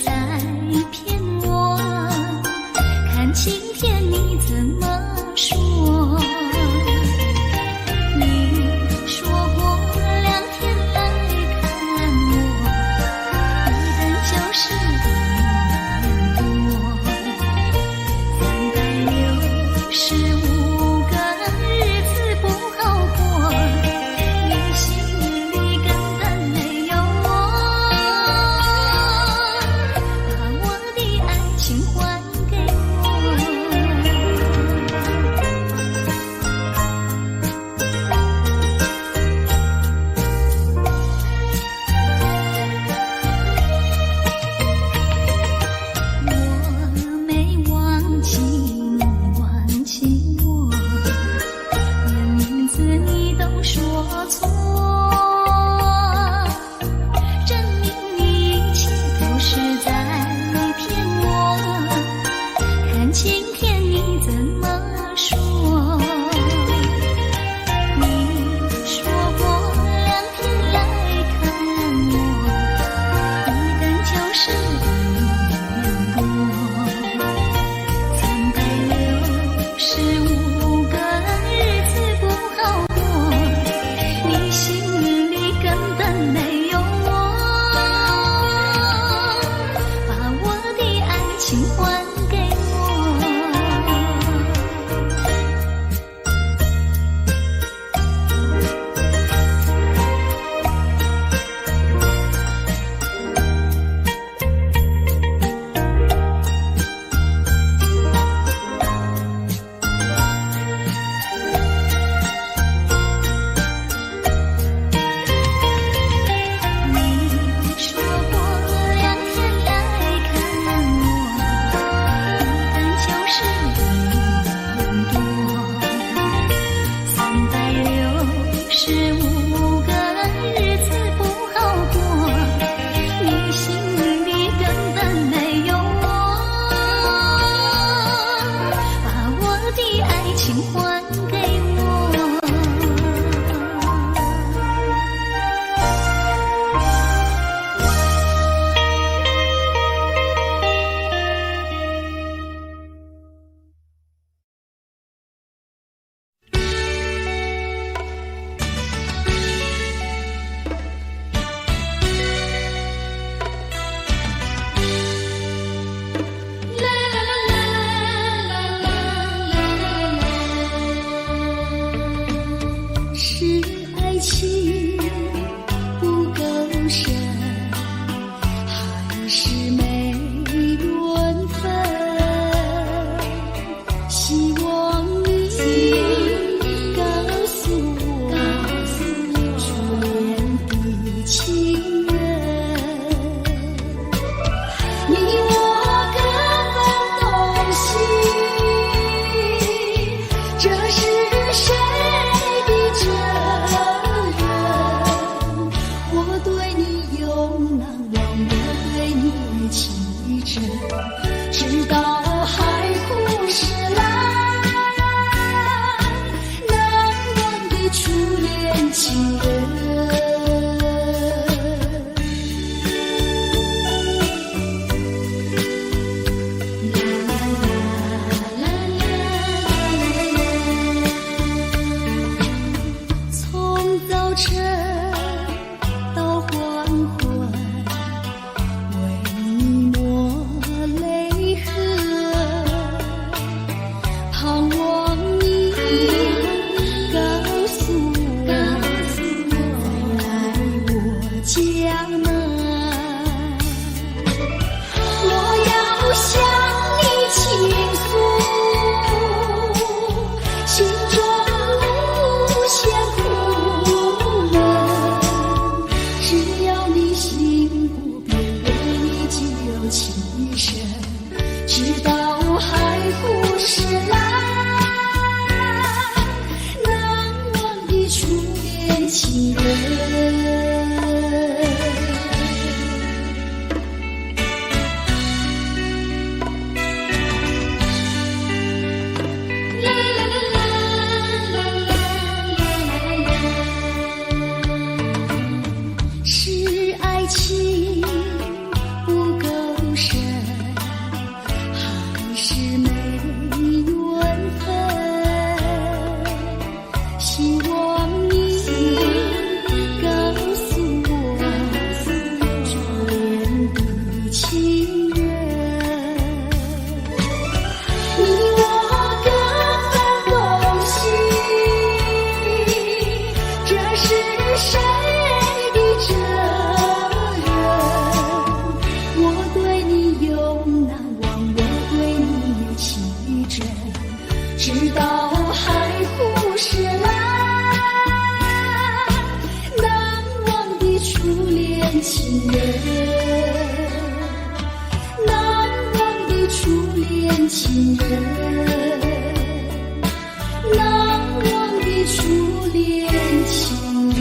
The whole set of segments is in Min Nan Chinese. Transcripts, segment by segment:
在騙我，看今天你怎麼說？你說過2天來看我，一等就是1年多，365個日子不好過，你心裡根本沒有我，把我的愛情還給我。我沒忘記你，忘記我，連名字你都說錯，證明你一切都是在騙我。看今天你怎麼說？你說過兩天來看我，一等就是1年多，365個日子不好過，你心裡根本沒有我，把我的愛情還給我。你說過兩天來看我，一等就是1年多，365個日子不好過，你心裡根本沒有我，把我的愛情還給我。是愛情不夠深，還是沒緣分？希望你告訴我，初戀的情人，你我各分東西，這是誰的責任？我對你永難忘，我對你情深，直到海枯石爛，難忘的初戀情人。啦啦啦啦啦，從早晨到黃昏，為你抹淚痕。情人，難忘的初戀情人。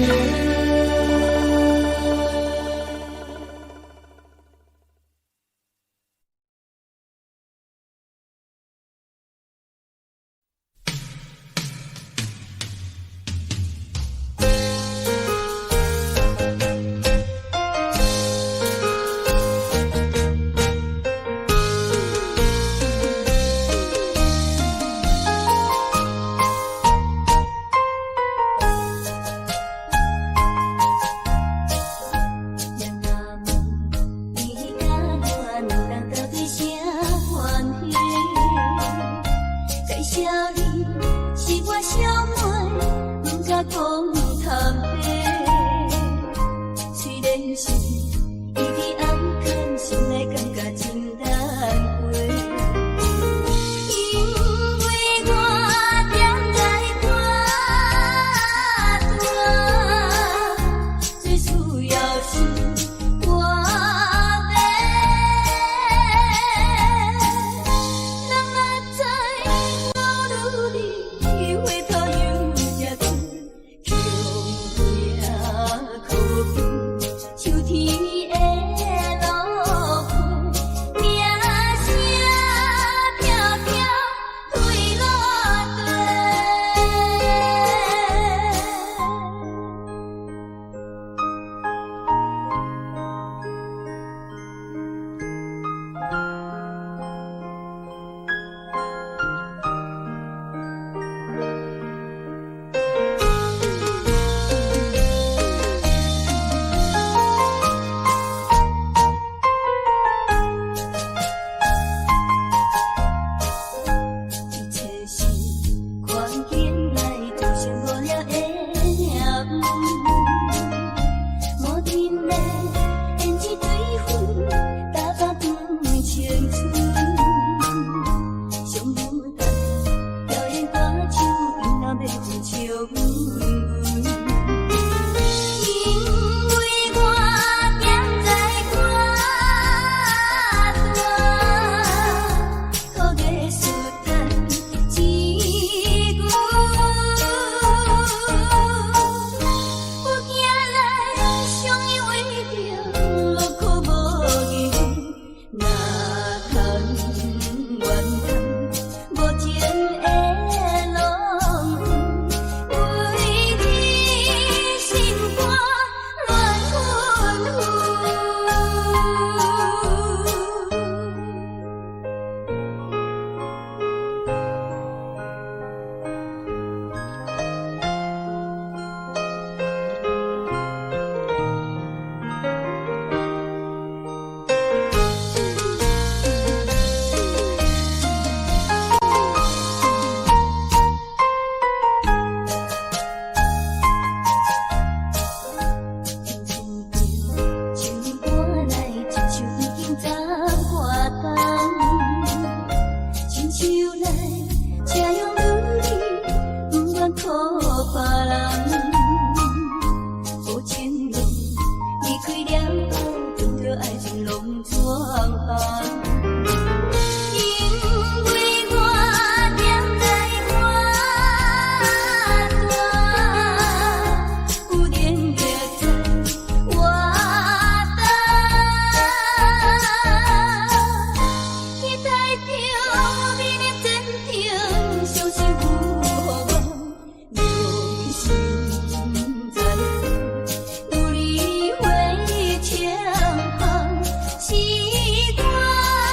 努力為前行，習慣。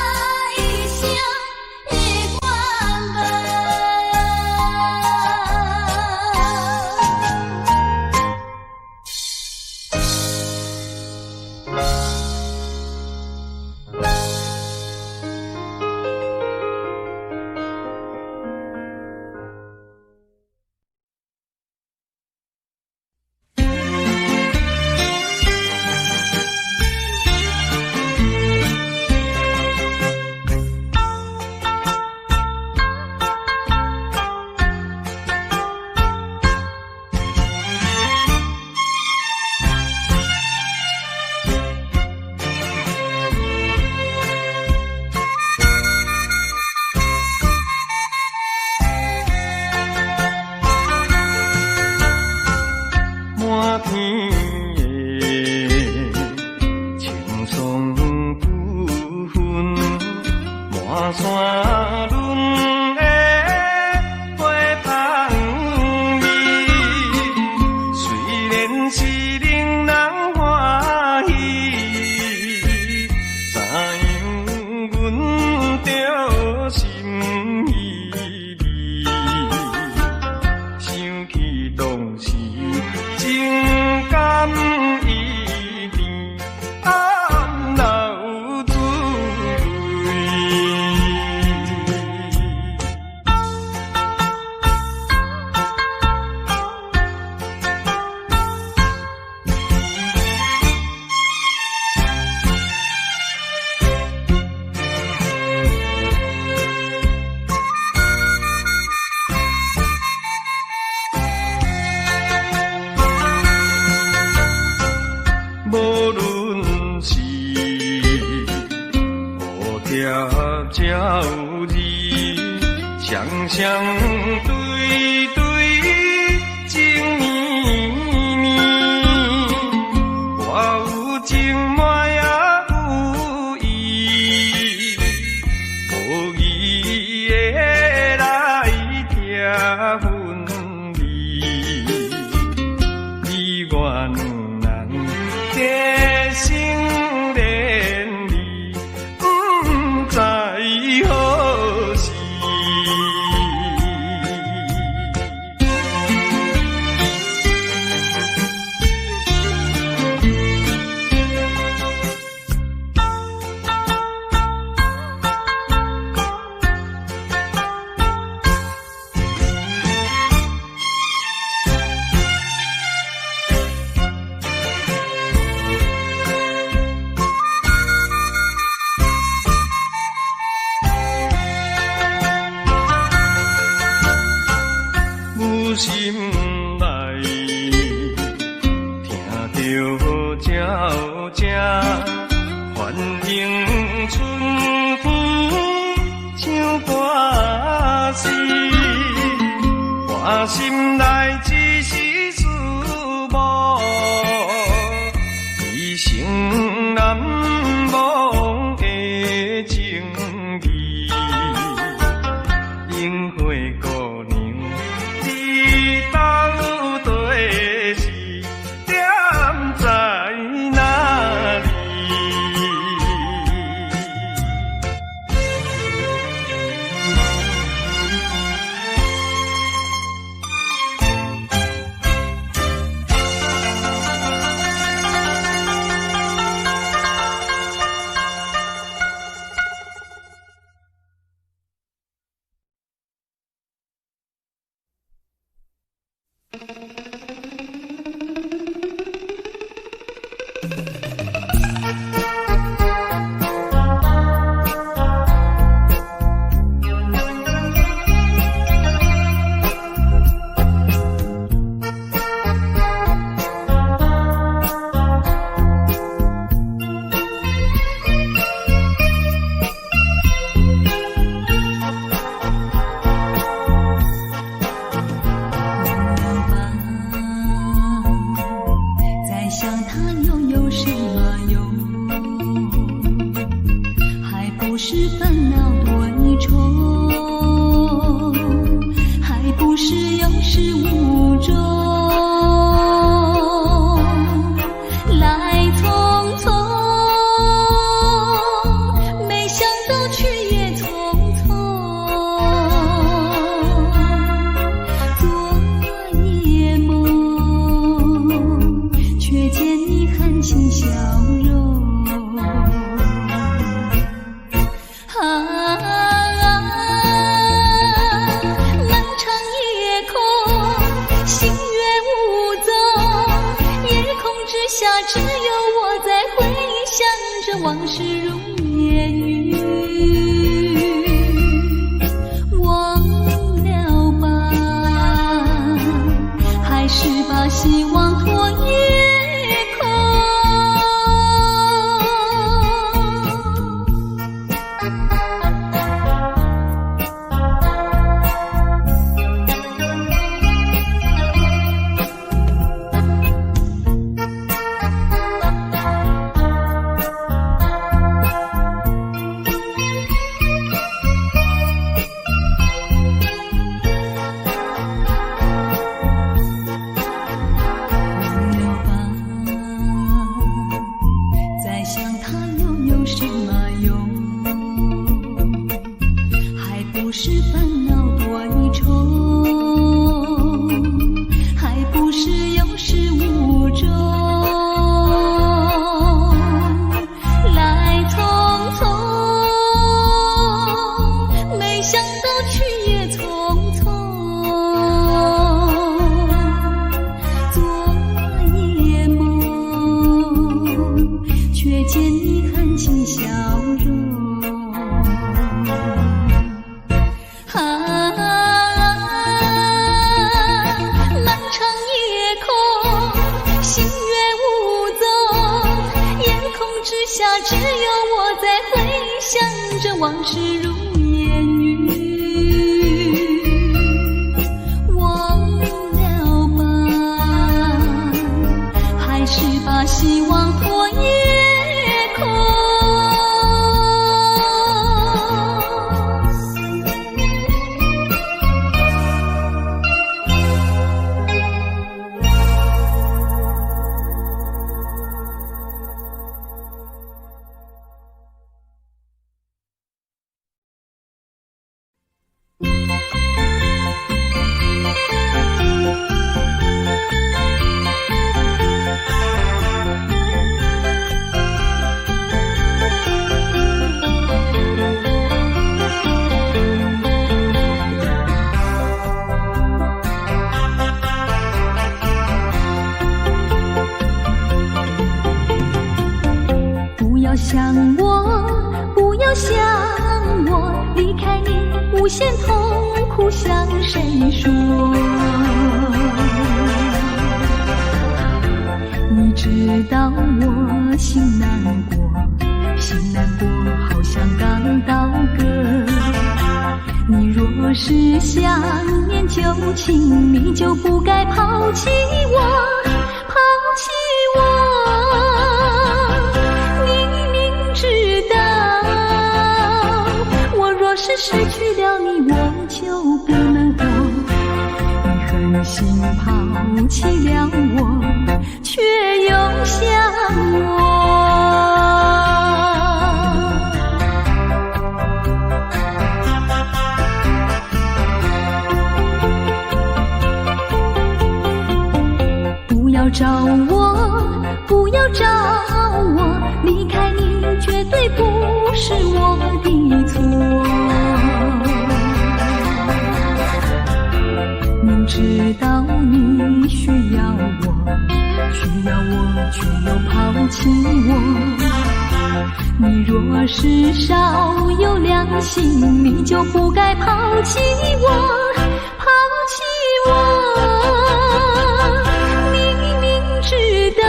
山山崙的花香味，雖然是令人歡喜，知影阮著心稀微，想起當時情甘意甜，暗流珠淚。無論是蝴蝶鳥兒，雙雙對對情綿綿，我有情嘛也有意，無義的來拆分離，你我兩人結成連理，毋知何時。有心內聽著鳥聲，歡迎春天唱歌詩，我心內只是思慕，一生難忘的情義。櫻花姑娘，你到底是踮在哪裡？忘了吧，再想他又有什麼用？還不是煩惱多一重，還不是有始無終。來匆匆，沒想到去也匆匆。昨夜夢，卻見你含情笑容。啊，漫長夜空，星月無蹤，夜空之下，只有我在回想着往事如煙雲。忘了吧，還是把希望托夜空。什麼用？還不是煩惱多一重，還不是有始無終。來匆匆，沒想到去也匆匆。做夜夢，卻見你含情笑容。啊，漫長夜空，星月無蹤，夜空之下只有我在回想着往事如煙雲。忘了吧，還是把希望托夜空。不要想我，不要想我，離開你無限痛苦向誰說？你知道我心難過，心難過，好像剛刀割。你若是想念舊情，你就不該拋棄我，拋棄我。你明知道，我若是失去了你，我就不能活。你狠心拋棄了我，卻又想我。不要找我，不要找我，離開你絕對不是我的錯。明知道你需要我，需要我卻又拋棄我。你若是少有良心，你就不該拋棄我，拋棄我。你明知道，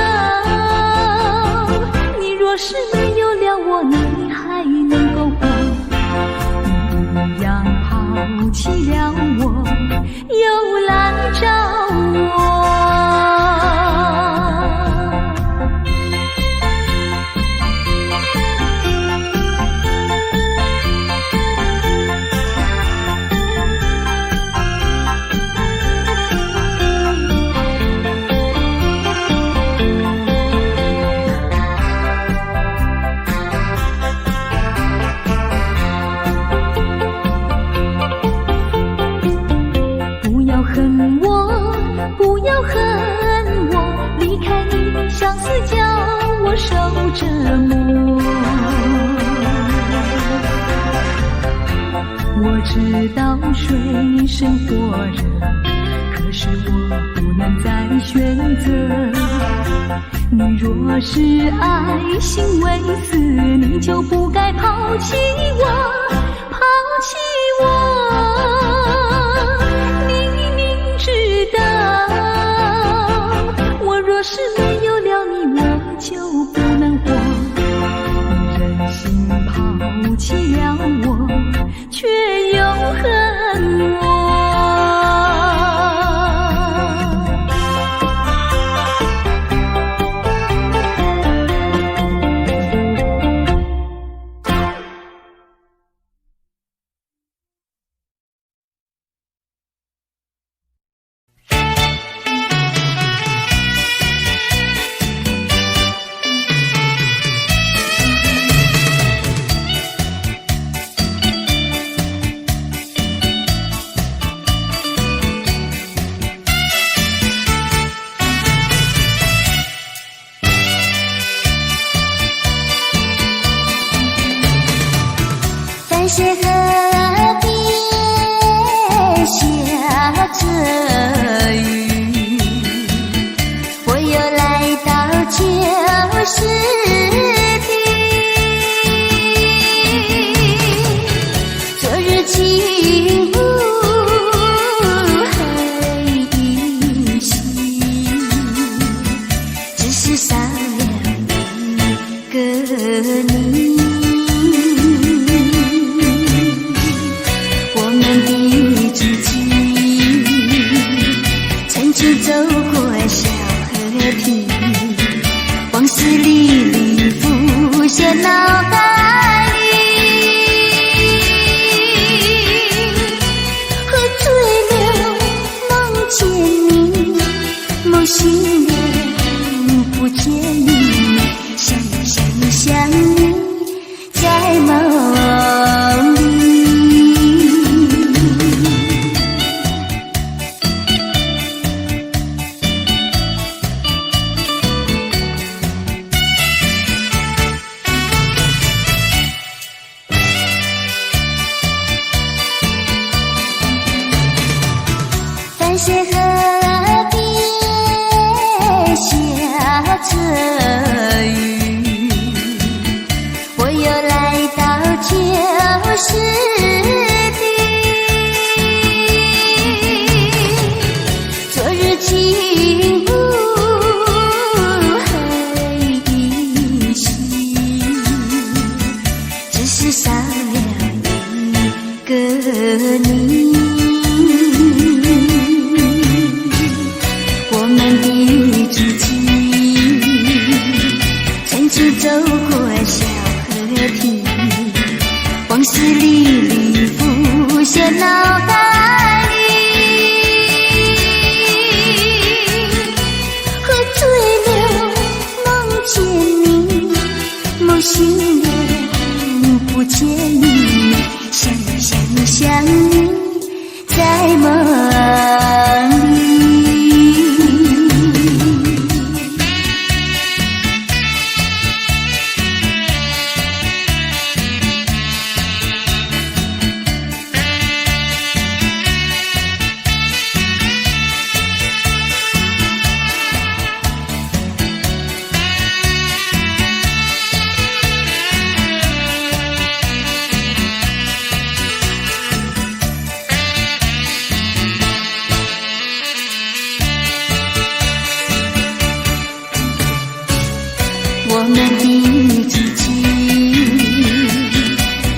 你若是沒有了我，你還能夠活？你一樣拋棄了我，又來找我。不要恨我，不要恨我，離開你相思叫我受折磨。我知道水深火熱，可是我不能再選擇。你若是愛心未死，你就不該拋棄我，拋棄我。你明知道，我若是沒有了你，我就不能活。你忍心拋棄了我，卻又恨我。繁溪河邊下著雨，我又來到舊時地。昨日情霧還依稀，只是少了一個你。我們的足跡，曾經走過小河堤，往事歷歷浮現腦海裡。喝醉了夢見你，夢醒了不見你，想想想你在夢裡。繁溪河邊下著雨，我又來到舊時地。昨日情霧還依稀，只是少了一個你。我們的足跡，曾經走過小河堤，往事歷歷浮現腦海裡。喝醉了夢見你，夢醒了不見你，想想想你在夢裡。我們的足跡，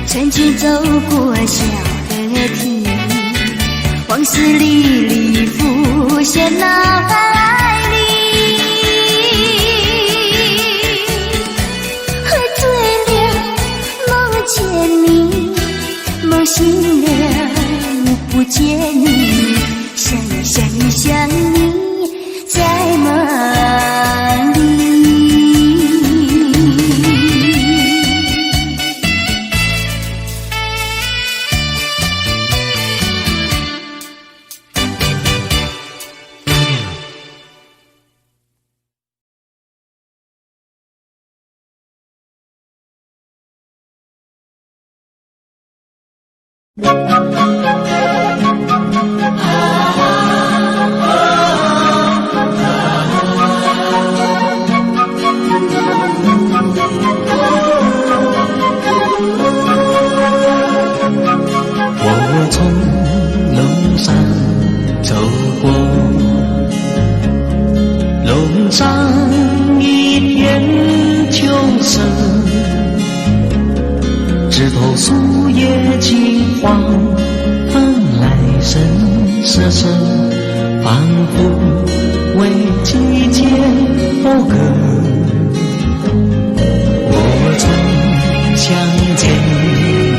曾經走過小河堤，往事歷歷浮現腦海裡。喝醉了夢見你，夢醒了不見你，想想想你在夢裡。我從龍山走過，龍山一片秋色，枝頭樹葉金黃，蓬萊深瑟瑟，仿佛為季節謳歌。我從鄉間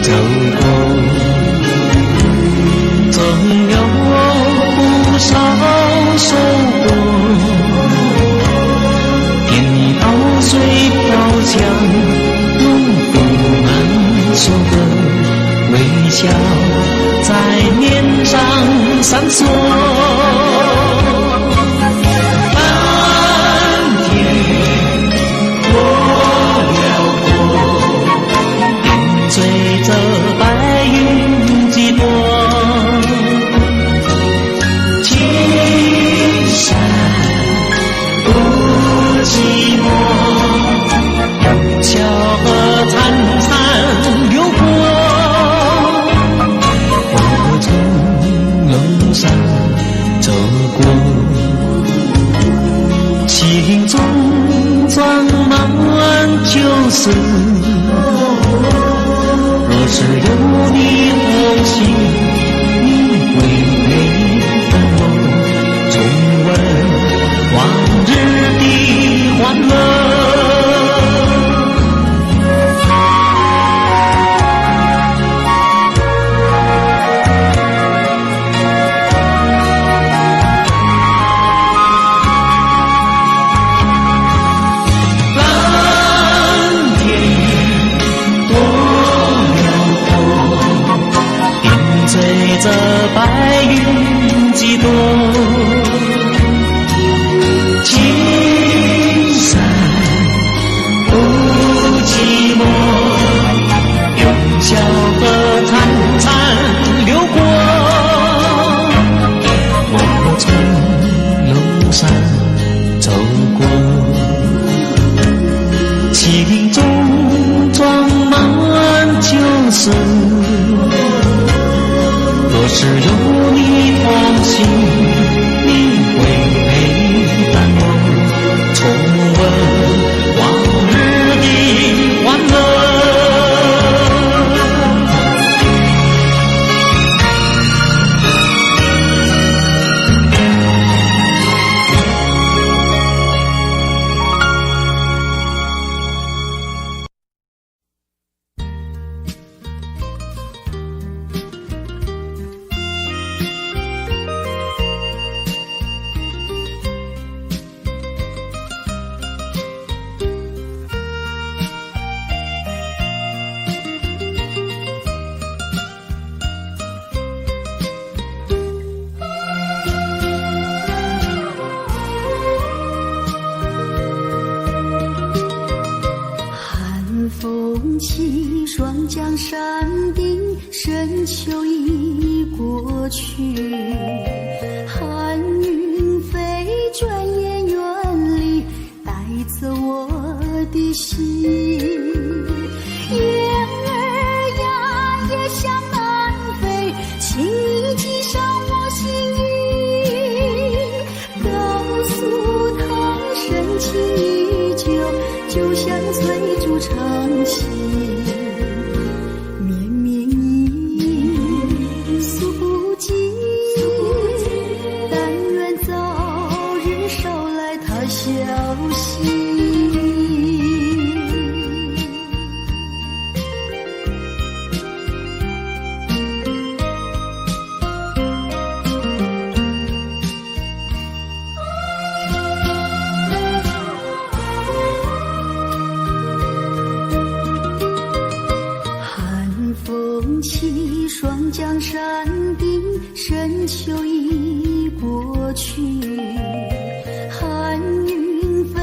走過，總有不少收穫。田裡稻穗飄香，農夫們收割，微笑在臉上閃爍。藍天多遼闊，點綴著白。有你同行，你會陪伴我，重溫往日的歡樂。寒風起，雙江山頂，深秋已過去。寒雲飛，轉眼遠離，帶走我的心。雁兒呀，夜向南飛，請你寄上我心意，告訴他深情依舊，就像翠竹長青。綿綿意，訴不盡，但願早日捎來他消息。寒風起，雙江山頂，深秋已過去。寒雲飛，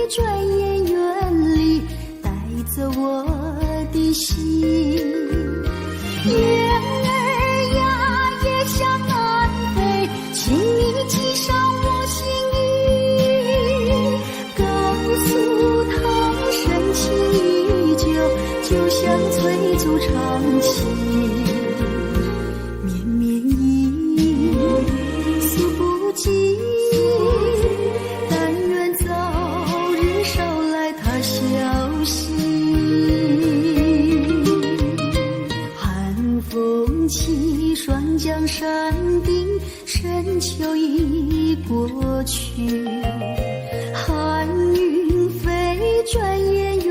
轉眼遠離，帶走我的心。雁兒呀，夜向南飛，請你寄上我心意，告訴他深情依舊，就像翠竹長青。綿綿意，訴不盡，但願早日捎來他消息。寒風起，雙江山頂，深秋已過去。寒雲飛，轉眼遠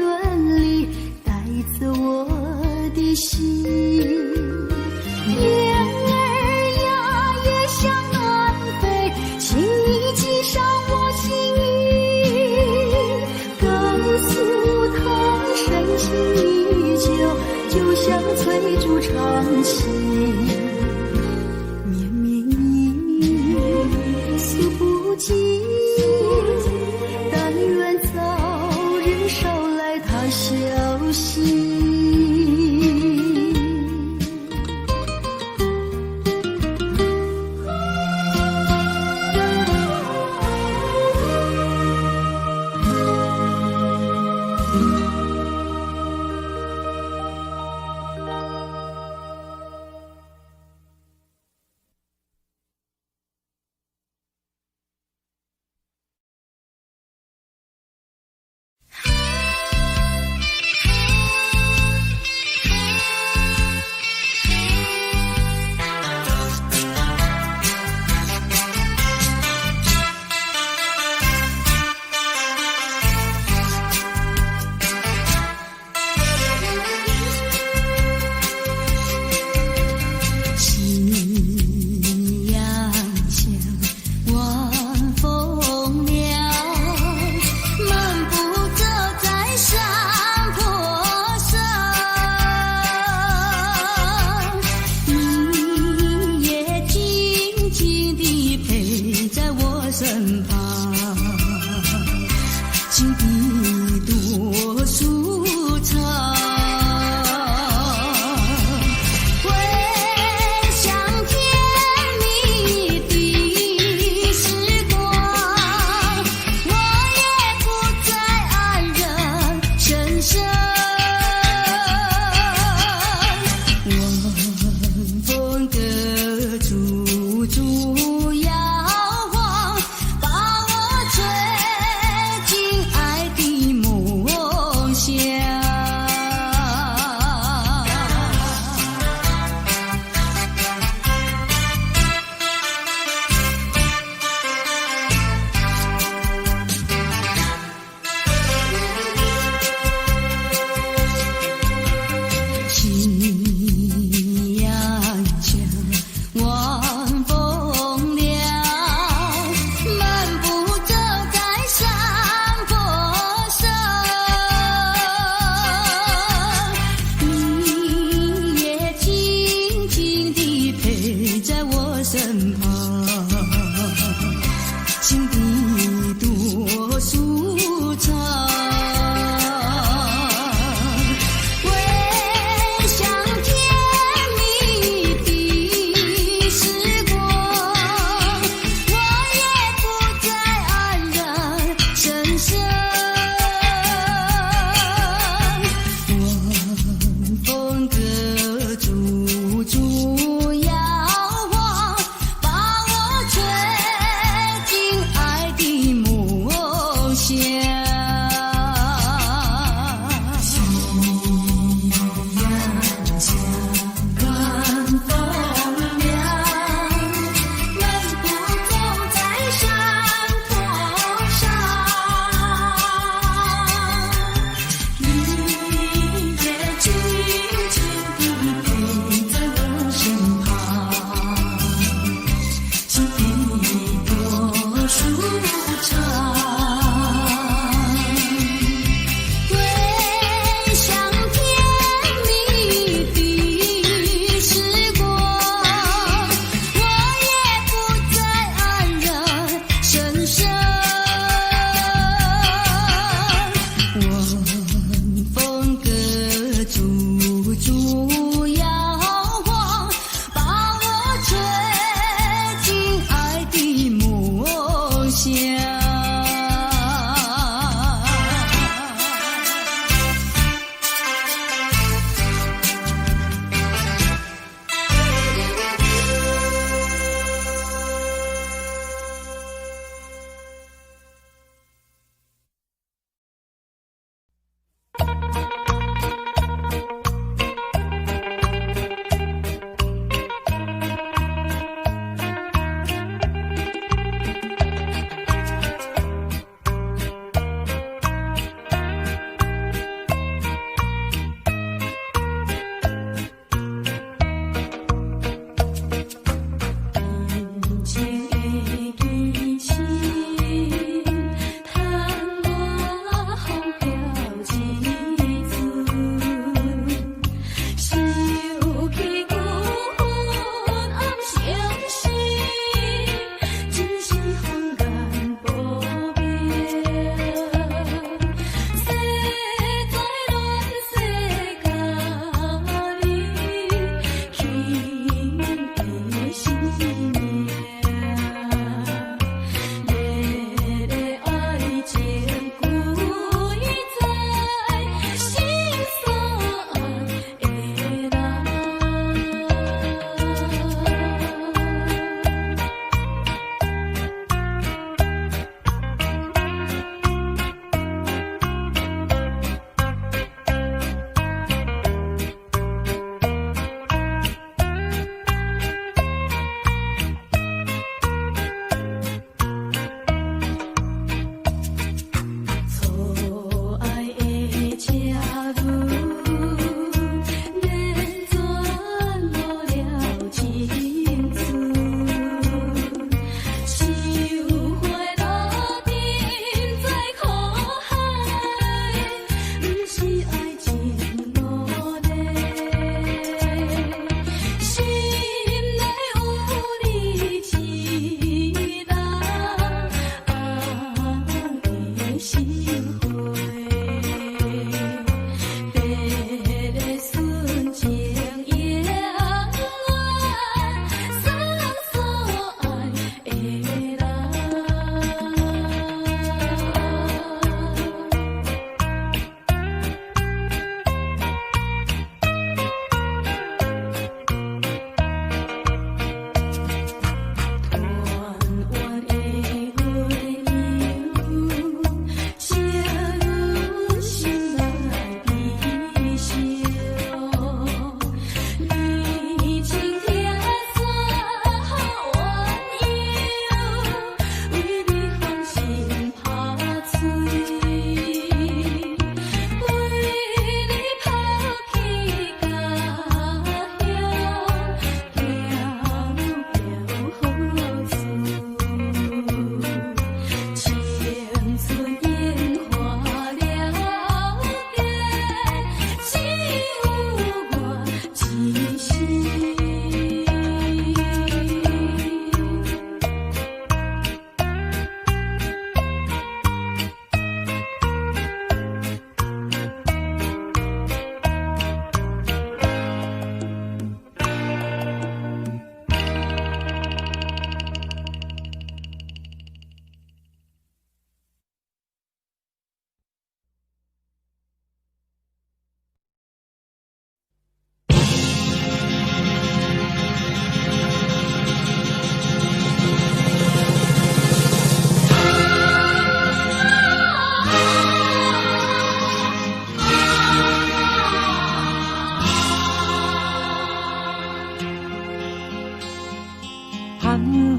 離，帶走我的心。雁兒呀，夜向南飛，請你寄上我心意，告訴他深情依舊，就像翠竹長青。綿綿意，訴不盡，但願早日捎來他消息。夕陽下，晚風涼，漫步走在山坡上，你也靜靜地陪在我身旁，心底多舒暢。回想甜蜜的時光，我也不再黯然神傷。晚風歌處處搖晃，把我吹進愛的夢鄉。夕陽下，晚風涼，漫步走在山坡上，你也靜靜地陪在我身旁，心底多舒暢。回想甜蜜的時光，我也不再黯然神傷。晚風歌處處搖晃，把我吹進愛的夢鄉。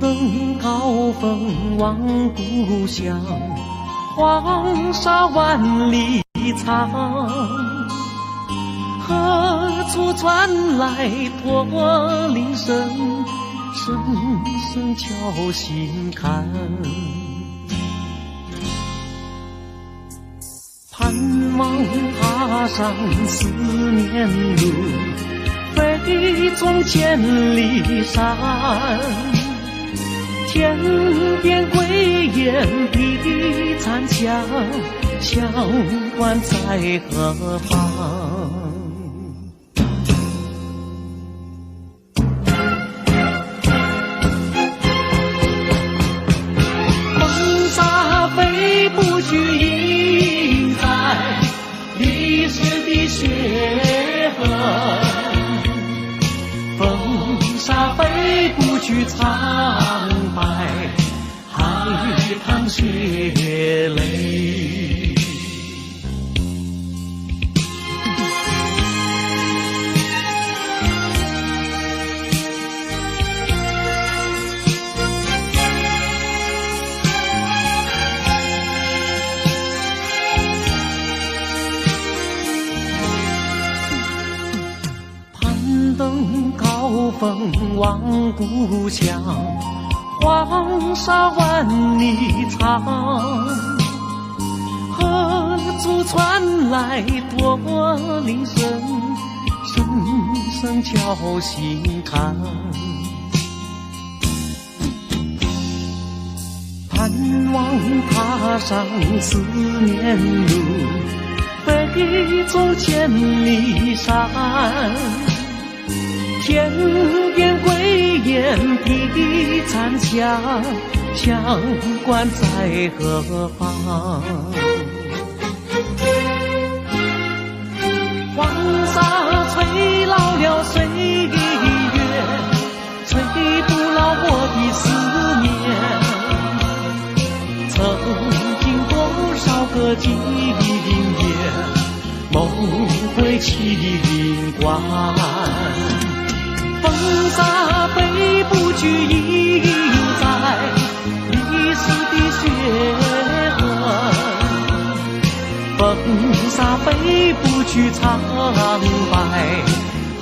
登高峰望故鄉，黃沙萬里長。何處傳來駝鈴聲，聲聲敲心坎。盼望踏上思念路，飛縱千里山。天邊歸雁的殘牆，鄉關在何方？風沙飛不去，印在歷史的血痕。風沙飛不去，蒼白海棠血淚。攀登高峰望故鄉，黃沙萬里長。何處傳來駝鈴聲，聲聲敲心坎。盼望踏上思念路，飛縱千里山。天邊歸雁的殘牆，鄉關在何方？黃沙吹老了歲月，吹不老我的思念。曾經多少個今夜，夢回情關。風沙飛不去，印在歷史的血痕。風沙飛不去，蒼白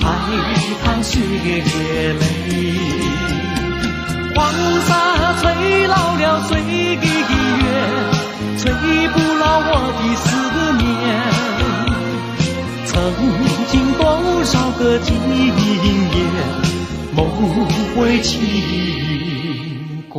海棠血淚。黃沙吹老了歲月，吹不老我的思念。曾經多少個今夜，夢回情關。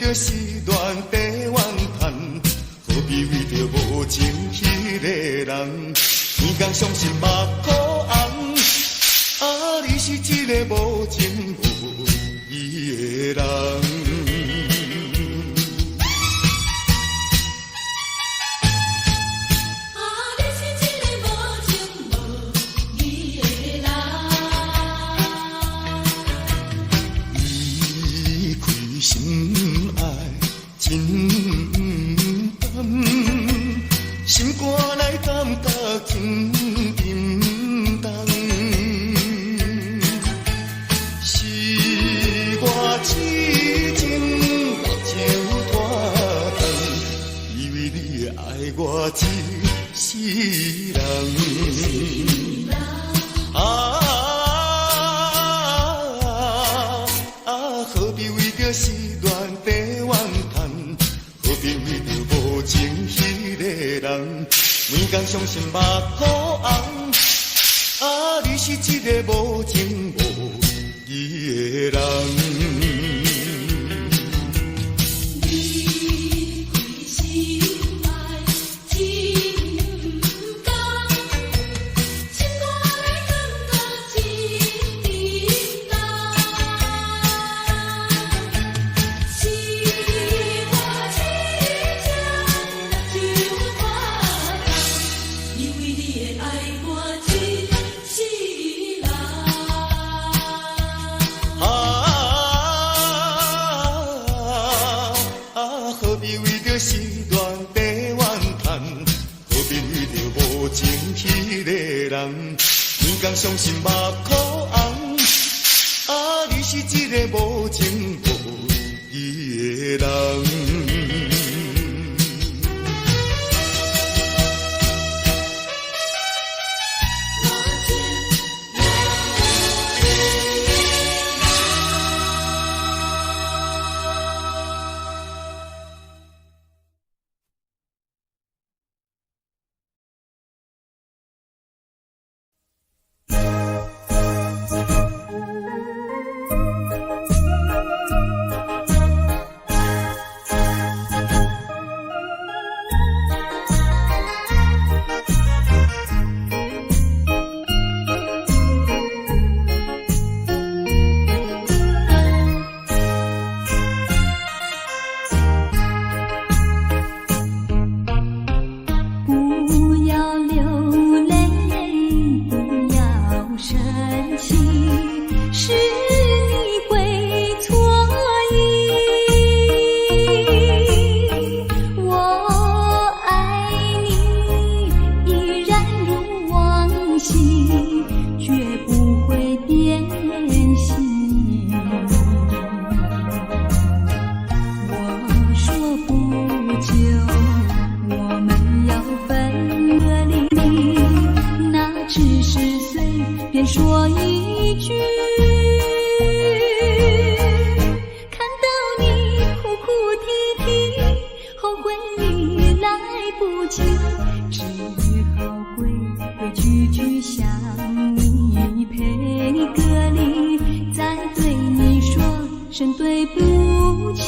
著失戀地怨嘆？何必為著無情彼个人，天公傷心目箍紅？啊，你是一个無情無義的人。啊，你是一个無情無義的人。離開心愛真毋甘，心肝內感覺真沉重。是我痴情目睭拖長，以為你會愛我一世人。啊啊！何必為著失戀地怨嘆？何必為著無情彼個人，每工傷心目箍紅？啊，你是一個無情無義的人。離開心愛真毋甘，心肝內感覺真沉重。是我痴情目睭拖重，以為你會愛我一世人。啊啊！何必為著失戀地怨嘆？何必為著無情彼個人，每工傷心目箍紅？啊，你是一個無情無義的人。無情無義的人。不要流淚，不要生氣，是你會錯意。我愛你，依然如往昔，絕不會變心。我說不久，我們要分離，那只是隨便說一句。看到你哭哭啼啼，後悔已來不及，只好規規矩矩向你賠個禮，再對你說聲對不起。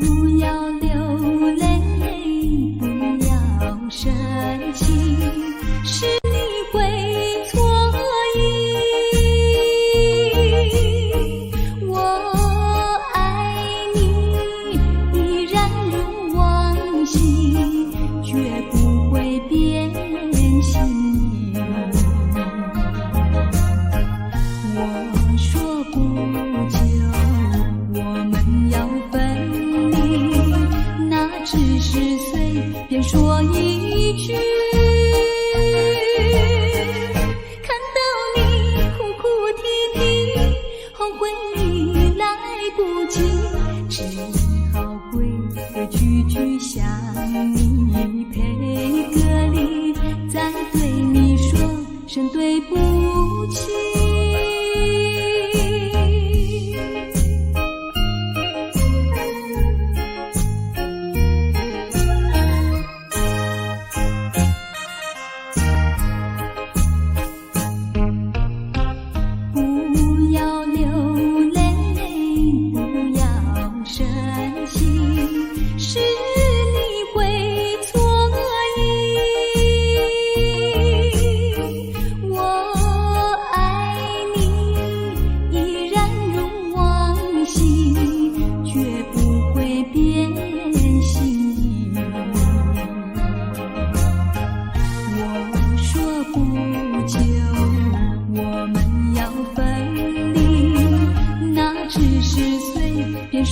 不要流淚，不要生氣，是你會錯意。我愛你，依然如往昔，絕不會變心。我說不久，我們要分離，那只是隨便說一句。看到你哭哭啼啼，後悔已來不及，只好規規矩矩向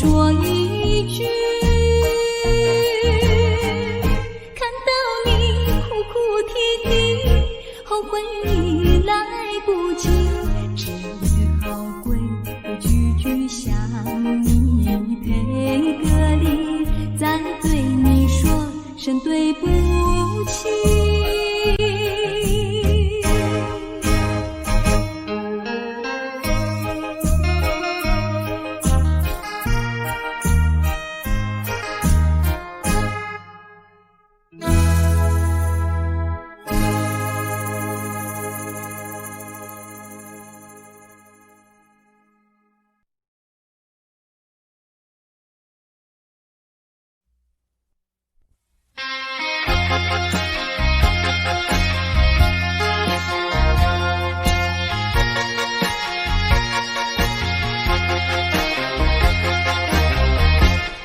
說一句。看到你哭哭啼啼，後悔已來不及，只好規規矩矩向你賠個禮，再對你說聲對不起。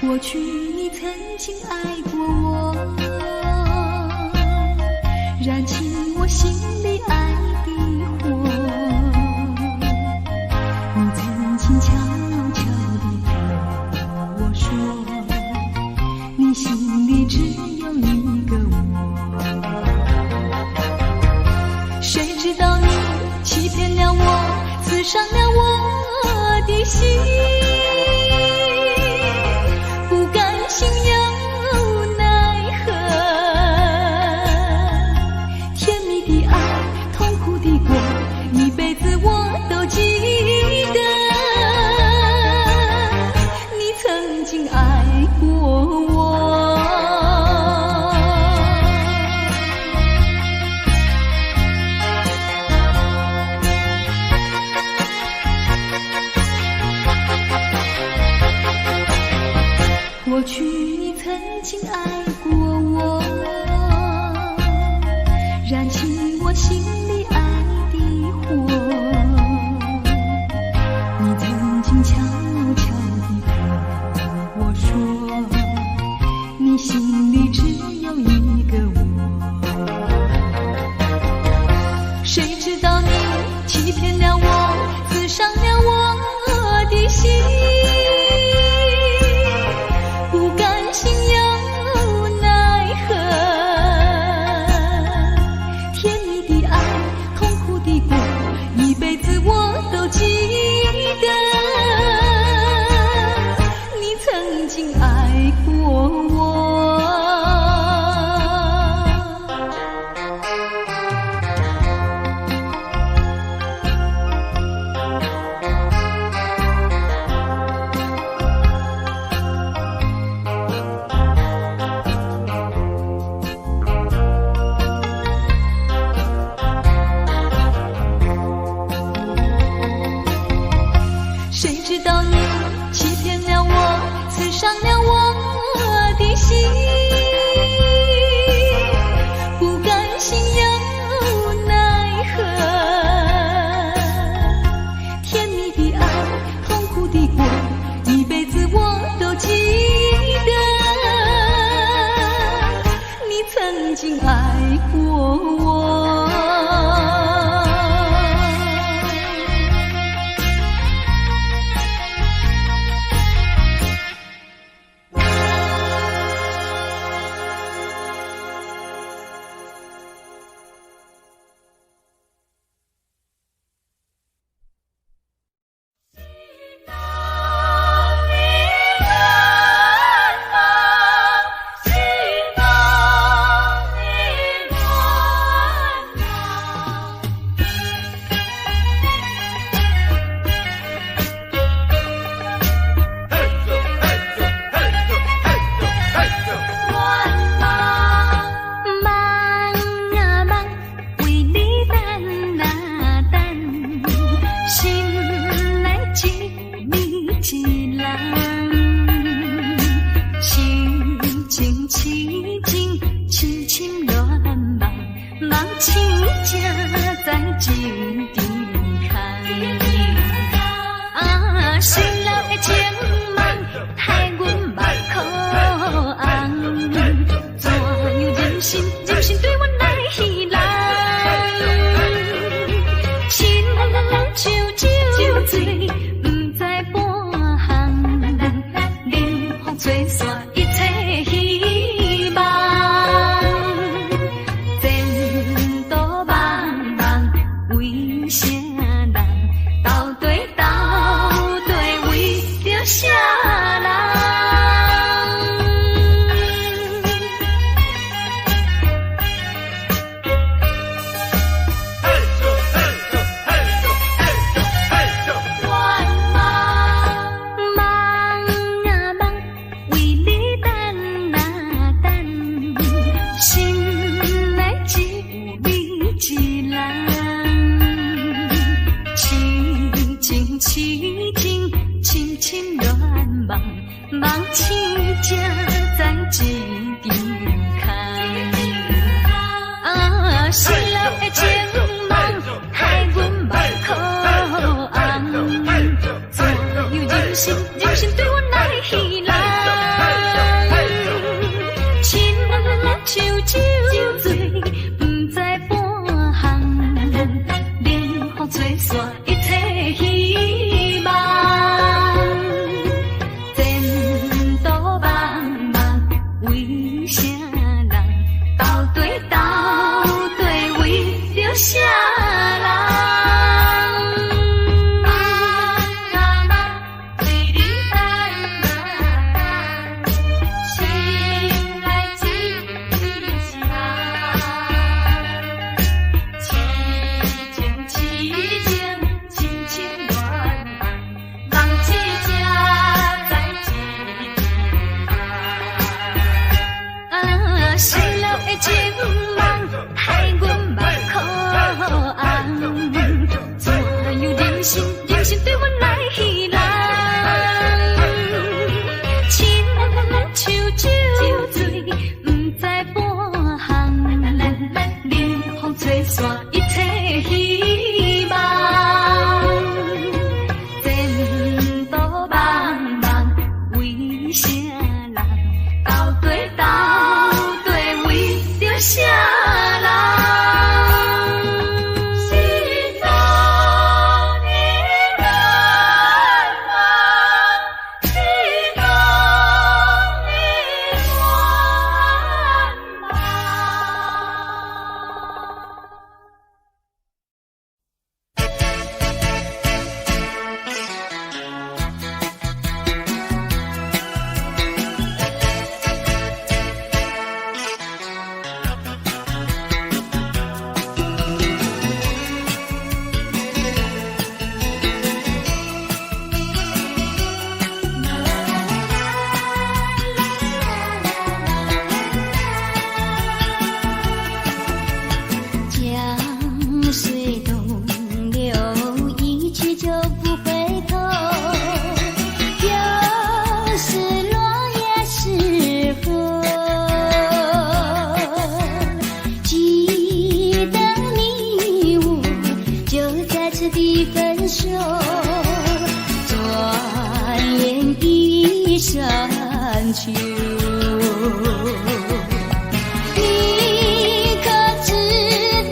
過去你曾經愛過我，燃起我心裡愛的火。你曾經悄悄地對我說，你心裡只有一個我。誰知道你欺騙了我，刺傷了我的心。心又奈何，甜蜜的愛，痛苦的過，一輩子我都記得。你曾經愛過我。過去你曾經愛過我，燃起我心裡愛的火。你曾經悄悄地對我說，你心裡只有一個我。誰知道你欺騙了我，刺傷了我的心。心又奈何，甜蜜的愛，痛苦的過，一輩子我都記得。你曾經愛過我。誰知道你欺騙了我，刺傷了我的心。不甘心又奈何，甜蜜的愛，痛苦的過，一輩子我都記得。你曾經愛過我。親像酒醉，不知半項。著啥人？愿望梦啊梦，為你等啊等，心內只有你一人。痴情痴情，深深戀夢，夢醒才知一場空。啊，失落的情夢，害阮目眶紅。怎樣忍心忍心對阮來戲弄？親像酒醉，不知半項，冷風吹散一切希望。前途茫茫，為啥人？到底到底為著啥人？夢啊夢，為你等啊等，心內只有你一人。痴情痴情，深深戀夢，夢醒才知一場空。啊，失落的情夢，害阮目眶紅。怎樣忍心忍心對阮來戲弄？親像酒醉，不知半項，冷風吹散一切希望。前途茫茫，為啥人？到底到底為著啥人？心中的願望，心中的願望。江水東流，一去就不回頭。有時落葉時候，記得你我就在此地分手，轉眼已深秋。你可知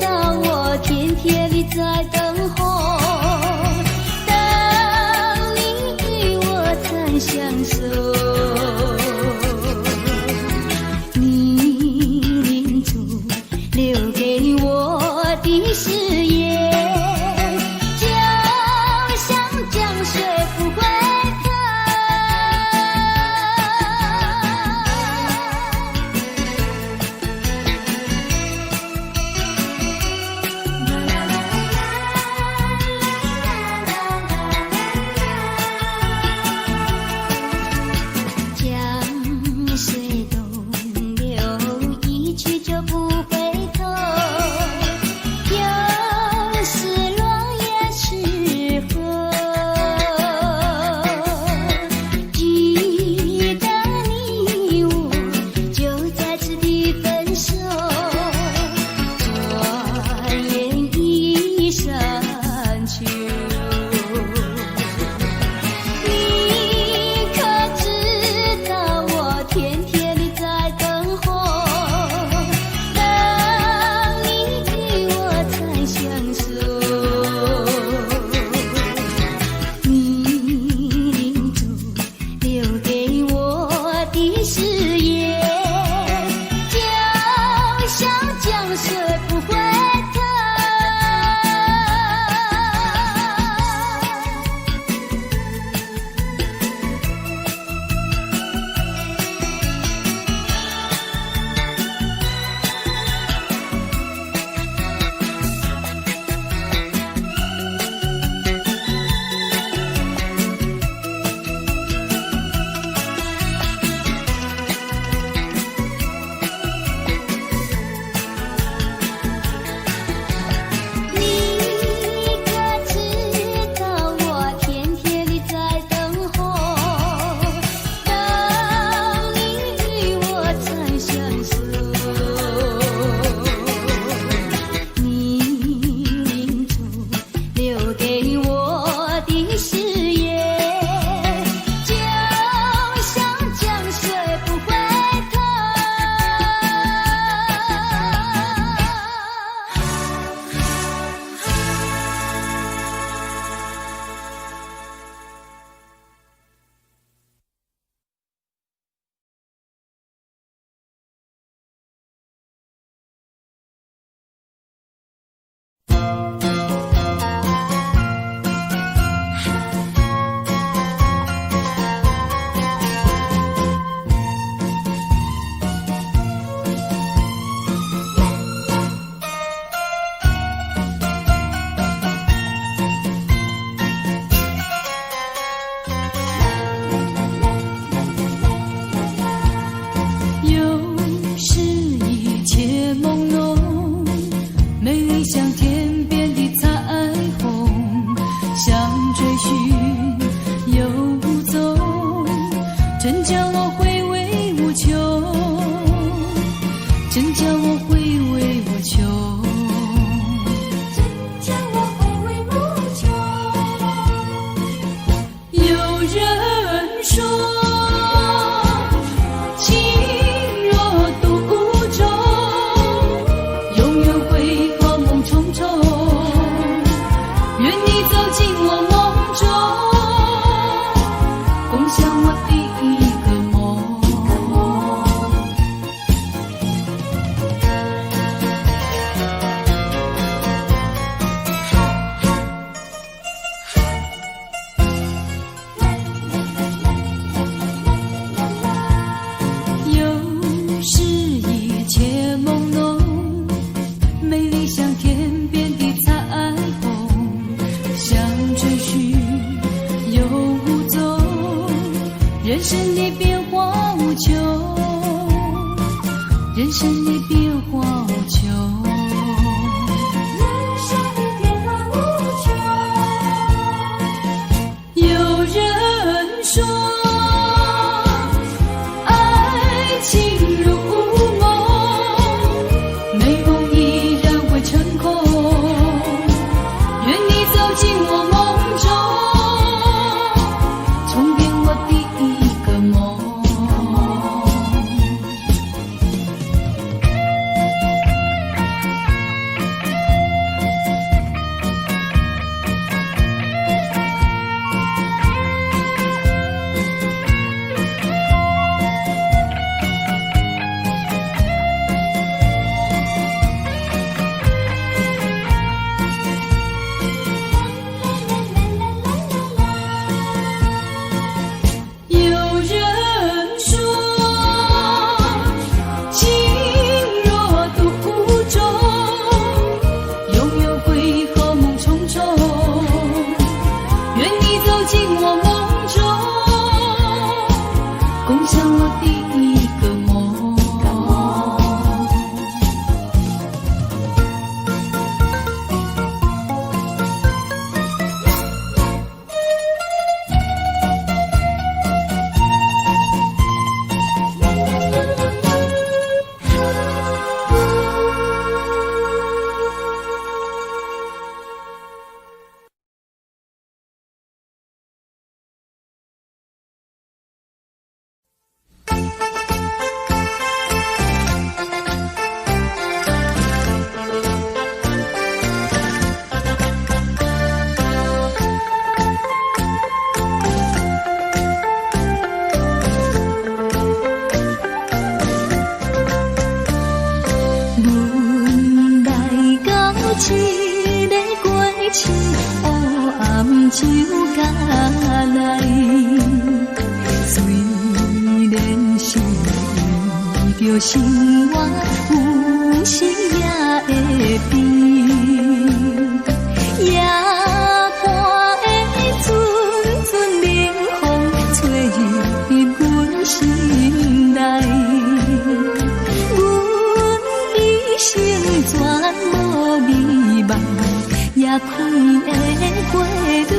道我天天地在等候，等你與我再相守。你臨走留給我的誓言，就像江水不回頭。真叫我回味無窮，真叫我回味無窮，真叫我回味無窮。有人說，情若獨鍾，永遠會好夢重重。願你走進我夢中，共享我第一個夢。有時一切朦朧，美麗像天邊的彩虹，想追尋又無蹤，人生的變化無窮，人生的變化無窮。人生的變化無窮。有人說，愛情如夢，美夢依然會成空。願你走進我夢中，重編我第一個夢。有人說，情若獨鍾，永遠會好夢重重。願你走進我夢中，共享我第一個夢。阮來到這个過市，烏暗酒家內，雖然是為著生活，有時也會變。夜半的陣陣冷風吹入阮心內，阮一生全無美夢，也開會過淚。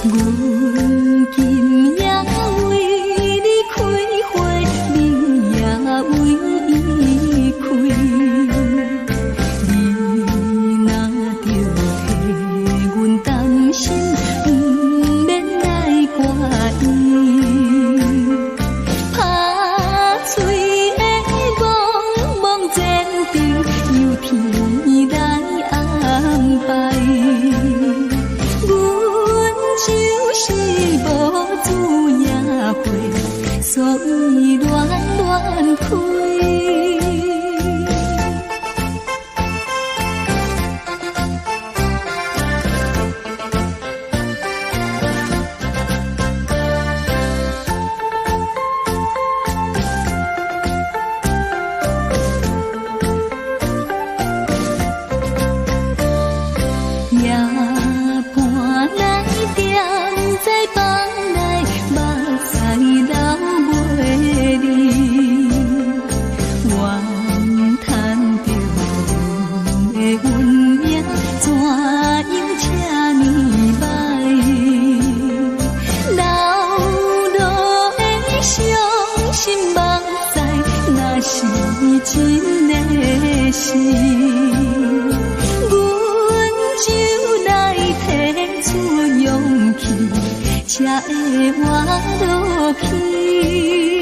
阮今夜為你開花，你也為伊才會活落去。